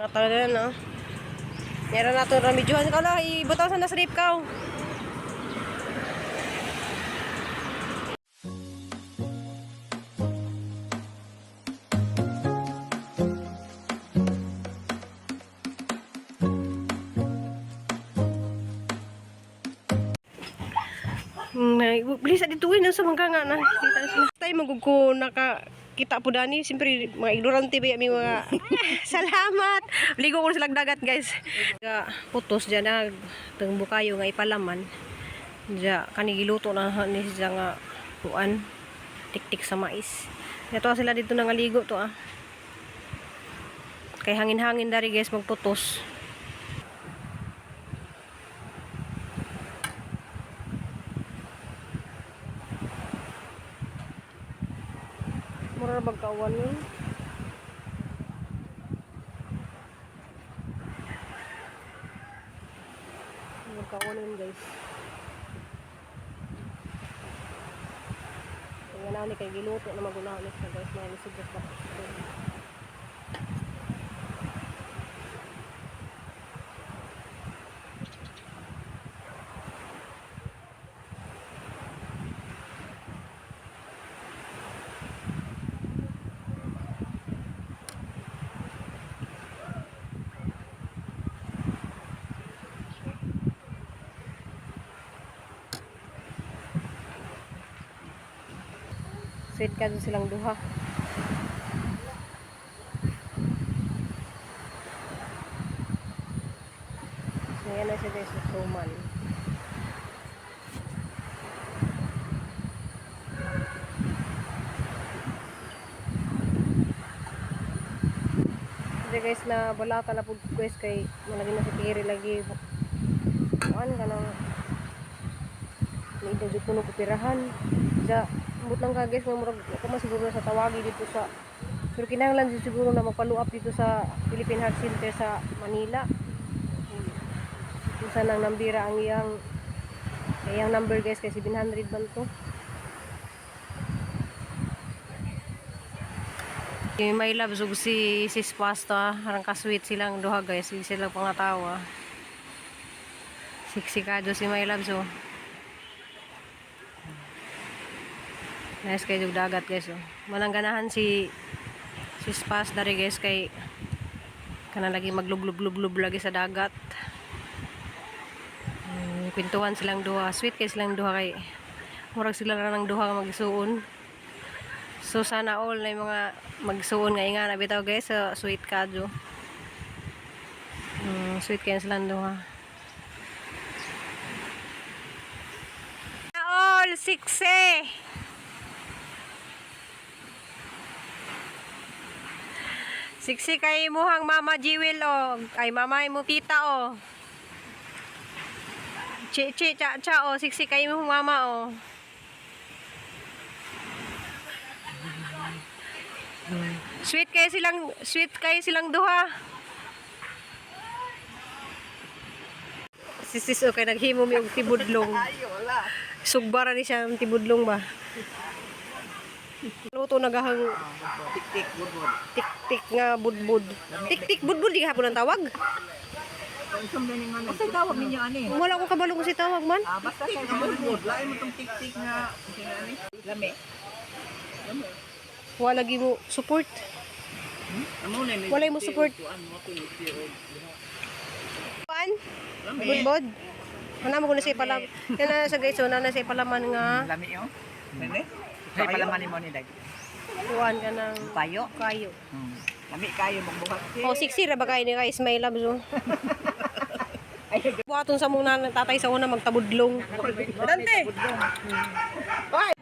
Mga talaga no. Meron na ito ramidyohan ka lang. Ibutaw sa nasrip ka. Bilis sa dito sa mga nga na. Kita na sila. Tayo magugo naka kita po dani, siyempre mga ignorante ba yung mga salamat. Ligo ko sa dagat, guys. Ga putos diyan na teng bukayo nga ipalaman. Diya kani giluto na ni siya nga kuan tiktik sa mais. Ito sila dito nangaligo to ah. Kay hangin-hangin dari guys magputos. Mura na bagkawan yun. Magkawan yun guys. Tingnan na ni kay giluto na magunahan ni siya guys. Mga lisod na Sweet ka dun silang duha. So, yan na siya guys, suman. Kasi guys, na balaka na po guys kay malagi na si Tiri lagi. Kuan ka nang ni jud kuno kupirahan. Sa ambot lang ka guys nga murag ako man siguro sa tawagi dito sa pero kinahanglan jud siguro na magpa-follow up dito sa Philippine Heart Center sa Manila. Kung saan ang nambira ang iyang iyang number guys kay 700 man to. Yung may love ug si Sis Pasta, harang ka-sweet silang duha guys, hindi sila pangatawa. Siksikado si My Loves oh. Nice kayo yung dagat guys oh. Walang ganahan si si Spas dari guys kay kana lagi maglublob-lublob lagi sa dagat. Kwentuhan silang duha. Sweet kay silang duha kay murag sila na ng duha nga magsuon. So sana all na yung mga magsuon nga inga na bitaw guys so, sweet kadyo. Sweet kayo silang duha. All sikse. Siksi kay muhang Mama Jewel o. Ay mama mo tita o. Chi chi cha cha o. Siksi kay muhang mama o. Sweet kayo silang duha. Sis okay naghimo mi og tibudlong. Ay, wala. Sugbara ni siya ang tibudlong ba. Luto nagahang Tik-tik, budbud. tik-tik nga budbud. Tik-tik budbud di hapon ang tawag. Basta tawag ninyo ani. Wala ko kabalo kung si tawag man. Ah, basta sa budbud. Lain mo tong tik-tik nga ani. Lami. Wala lagi mo support. Amo na ni. Walay mo support. Kuan? Budbud. Ano mo kuno siya pala. Yan na sa guys, so na siya palaman nga Lami yo. Nene? Ay palaman nimo ni dag. kuan ka ng Payo. kayo. Lami kayo magbuhat. Oh, siksi ra ba kayo ni guys, my loves oh. Buhaton sa mong nanay tatay sa una magtabudlong. Dante.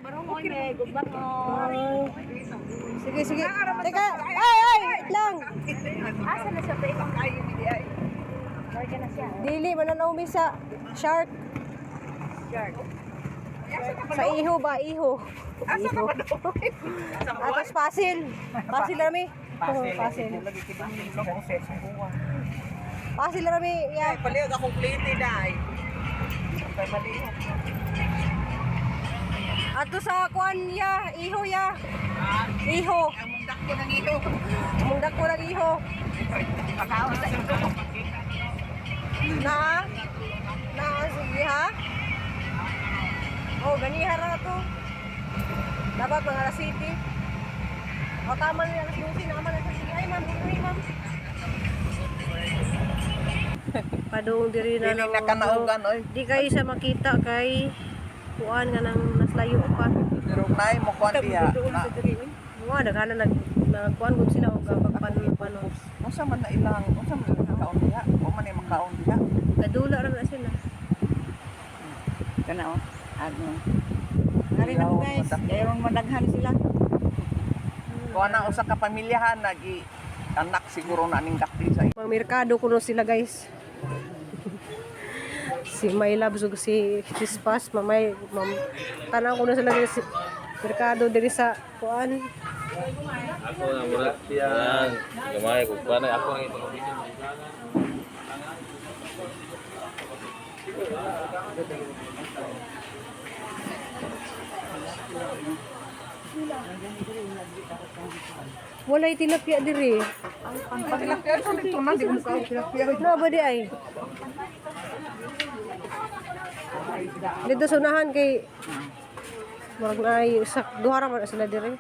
Barungon eh, gugbangon. Sige, sige. Teka, ay, ay, wait lang. Asa na siya pa ibang kayo ni ay. na siya. Dili mananaw mi sa shark. Shark. Sa iho ba, iho. Asa ka ba doon? Atos pasil. Pasil rami. Oh, pasil. Pasil rami. Ya. Palihog akong plate dai. Palihog. Ato sa kuan ya, iho ya. Iho. Ang mong dako ng iho. Mong dako lang iho. Pakaon sa ito. Na? Na, sige ha? Oh, ganiha ra to. Dapat mga alas city. O, tama na alas 12, naman na sa sige. Ay, ma'am, ay, ma'am. Padung diri na Dili na kanaugan oy. Di kayo siya makita kay kuan nga nang naslayo pa. Pero nay mo kuan diha. Na, Mga daghan na nag nagkuan gud sila og pagpan pano. unsa man na ilang, unsa man ilang kaon diha? Wa man ay makaon diha. Kadula ra na sila. Kana oh. Ano. Ari na po guys. Kaya madaghan sila. Kuan na usa ka pamilyahan nagi anak siguro na ning dakti sa Mga merkado kuno sila guys. Si My Love ug si Chispas, mamay mam tanaw kuno sila guys. Merkado diri sa kuan. Ako na mura. Yan. Gamay ko pa na ako ang ito. Walay tilapia diri. Tilapia sa dito na di ko makaon tilapia. No ba di ay? Dito sa unahan kay murag na ay usak duha ra man na sila diri.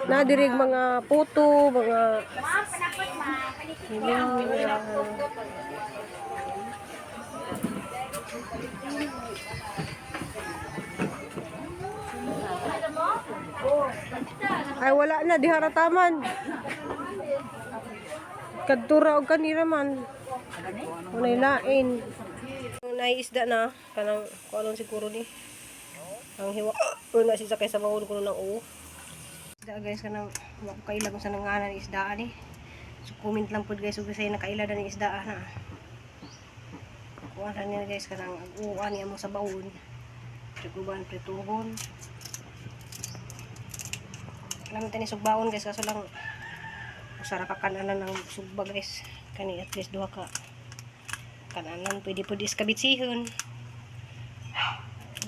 Na diri mga puto, mga Ay wala na diha ra taman. Kadtura og kanira man. Unay lain. Ang naiisda na kanang kuanon siguro ni. Ang hiwa una siya kay sa bawon kuno ng uo. Isda guys kanang wa ko kaila kung sa nangalan isda ani. So comment lang pud guys ug say nakaila na ni isda na. Kuan ra niya guys kanang ag-uwan niya mo sa bawon. Tuguban prituhon. Alam ni sugbaon guys kaso lang usara ka kananan ng sugba guys. Kani at least duha ka kananan pwede pud iskabitsihon.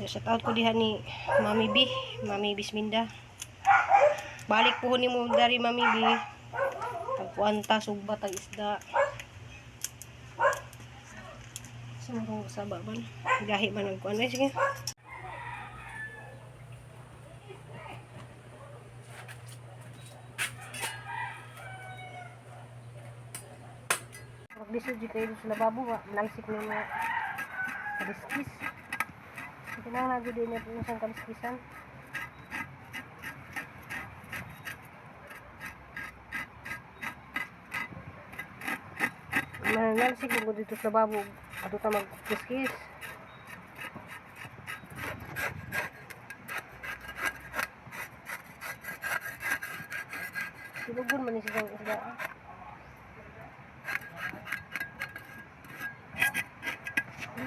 Shout out ko diha ni Mami B, Mami Bisminda. Balik po ni mo dari Mami B. Tagkuanta sugba tag isda. Sumurong sa man. Gahi man ang kuan. Ay, sige. Maglisod jud kayo sa lababo ba? Nalsik na mga kaliskis. Kinahanglan jud niya po isang kaliskisan. Manalsik mo dito sa lababo. Ato ta magkiskis. Silugon man ni siya isda. Ah.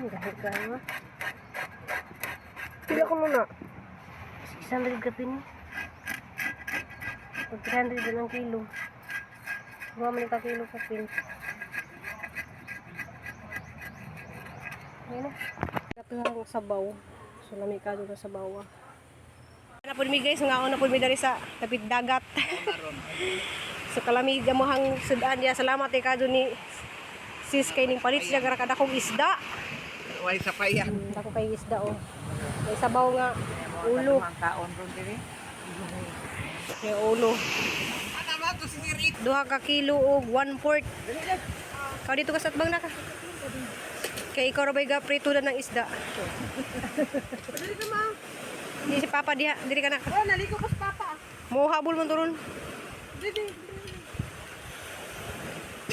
Gahi kayo. Pila ko muna. 600 ka pin. Pag 300 din ang kilo. Gawa man ka kilo ka pin. Ayun na. Ito ang sabaw. So lami ka doon sa sabaw. Ah. Na po mi guys, nga na po mi dari sa tapit dagat. So kalami gamuhang sudan niya. Salamat eh ka ni sis kay ning palit siya gara kadakong isda. Way sa paya. Dako kay isda oh. May sabaw nga ulo. Ang kaon ron diri. May ulo. Ana ba to si Rick? Duha ka kilo og 1/4. Kau dito ka sa atbang na ka. Kay ikaw ra ba'y ga prito na ng isda. Dili ka ma. Di si Papa diha, diri ka na. Oh, naligo ko sa papa. Mo habol man turon. Dili.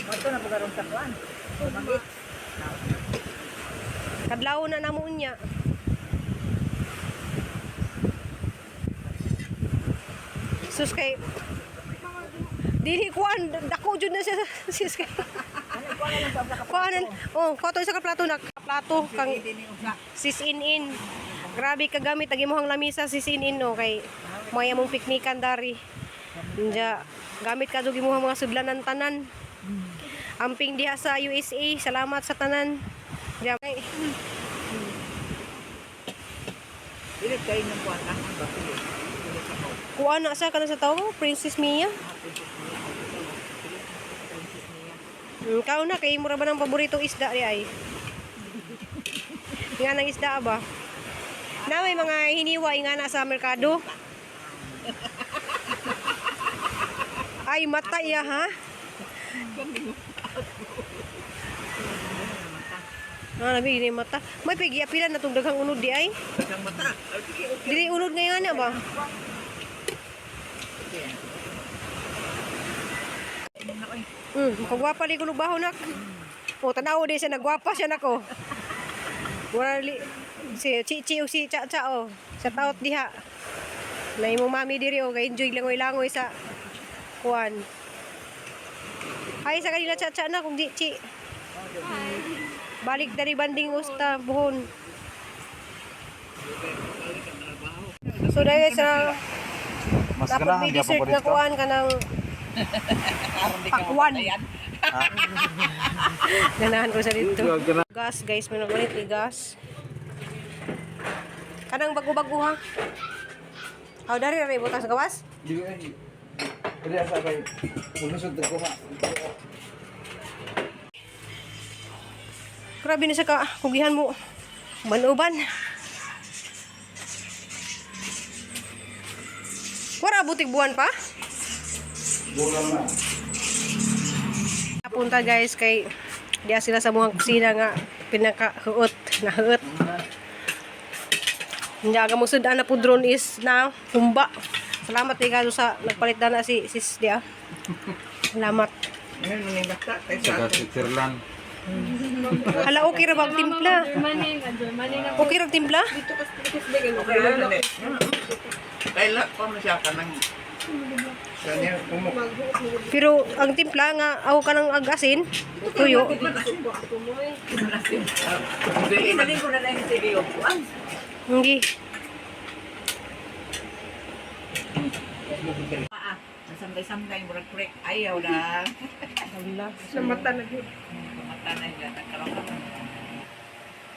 Moto na bugaron sa kuan. Mangit. Kadlaw na namo unya. Sus kay dili kuan dako jud na siya sis kay. Kuan oh, kuan to isa ka plato na plato kang sis in in. Grabe ka gamit ang imong lamisa sis in in no kay maya mong piknikan dari. Inja gamit ka jud imong mga sudlanan tanan. Amping diha sa USA, salamat sa tanan. Diya, kay Dili kayo ng kuan ah, ang bakili. Dili ka mo. Kuha na sa kana sa tao, Princess Mia. Princess Mia. Princess Mia. Ikaw na kay mura ba ng paboritong isda di ay? Nga ng isda ba? Na may mga hiniwa nga na sa merkado. Ay mata iya ha. Ah, nabi ini mata. May pigi apila na tong daghang unod di ay. Daghang mata. Dili unod ngayon na ba? Kagwapa ni kuno baho nak. O tanaw di siya nagwapa siya nako. Wala li si Chichi o si Cha Cha o. Sa taot diha. Na imong mami diri o kay enjoy langoy-langoy sa kuan. Ay sa kanila Cha Cha na kung di Chi. Balik dari banding usta buhon. So dahil sa Mas dapat ganahan may gyapon dessert ko nga dito. kuan ka ng Aron di ka pakwan. mapatayan. Ganahan ko sa dito. Gas guys, may nagpalit ni gas. Kanang bago-bago ha. Aw dari ra butas gawas. Dili ay. Dili asa kay mulusod ko ha. Grabe na siya ka kugihan mo. Manuban. Wara butig buwan pa? Bulan na. Punta guys kay diya sila sa mga kusina nga pinakahuot na huot. Hindi aga mo sudan na po drone is na humba. Salamat kay Gado sa nagpalit na na si sis diya. Salamat. Ngayon maning bata kay sa Taga Switzerland. Hala okay ra bag timpla. Germany nga, Germany nga. Okay ra timpla? Dito kasi dito Okay lang dali. Kay la pa man siya kanang Kanya kumok. Pero ang timpla nga aw ka ng agasin, tuyo. Dili man ko na lang yung TV ko. Hindi. paa. Samday-samday murag prek ayaw na. Hala. Namata na yun. Mata na niya nagkaroon.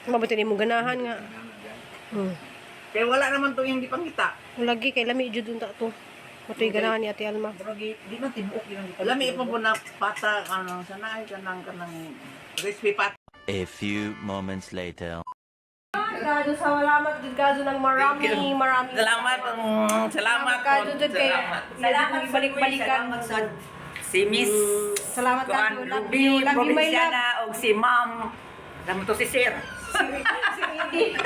Mabuti ni mo ganahan nga. Kaya wala naman to yung gipangita. Lagi kay lami jud unta to. Matoy ganahan ni Ate Alma. Di man tibuok yun. Lami pa po na pata ano sanay kanang kanang crispy pata. A few moments later. Gado sa salamat jud gado ng marami marami. Salamat, salamat. Gado jud kay Salamat balik-balikan. sa si Miss Salamat Kuan Gado. Love Ruby you, love you my love. Provinciana og si Ma'am Damo to si Sir. Si Edie.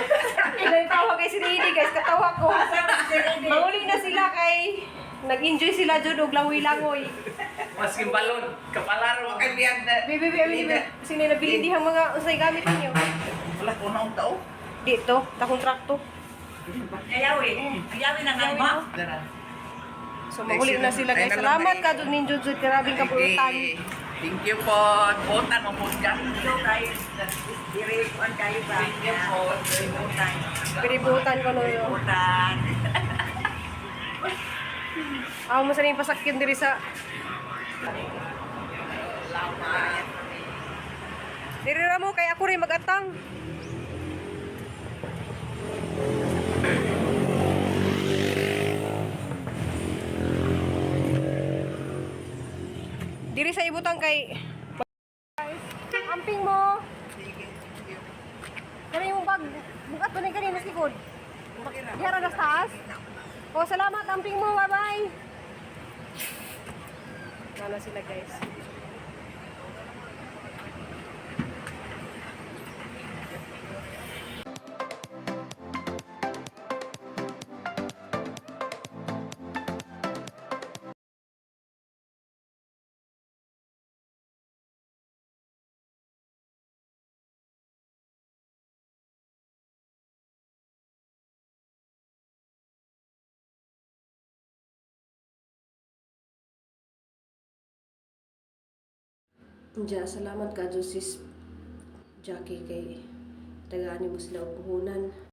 Ilang tawa kay si Edie guys, katawa ko. Manguli na sila kay nag-enjoy sila jud og langoy-langoy. Maski balon, kapalaro kay biyan na. Bibi bibi bibi. Sino nabili dihang mga unsay gamit ninyo? Wala ko na tao. Dito, ta kontrakto. Ayaw eh. Ayaw na nga ma. Dara. So mahuli na sila guys. Salamat ka jud ninyo jud grabing kapurutan. Thank you po. Buotan mo po ka. Thank you kayo. Dire kuan kayo ba? Thank you po. Buotan. Pinibutan ko no. Buotan. Aw mo sa ning pasakyan diri sa Diri ra mo kay ako rin magatang. Diri sa ibutang kay Amping mo. Kani yung bag, bukat ko ni kanina sa likod. Diyan ra na sa taas. O salamat amping mo, bye-bye. Nana sila guys. Diya, salamat ka sis Jackie kay tagaan mo sila og puhunan.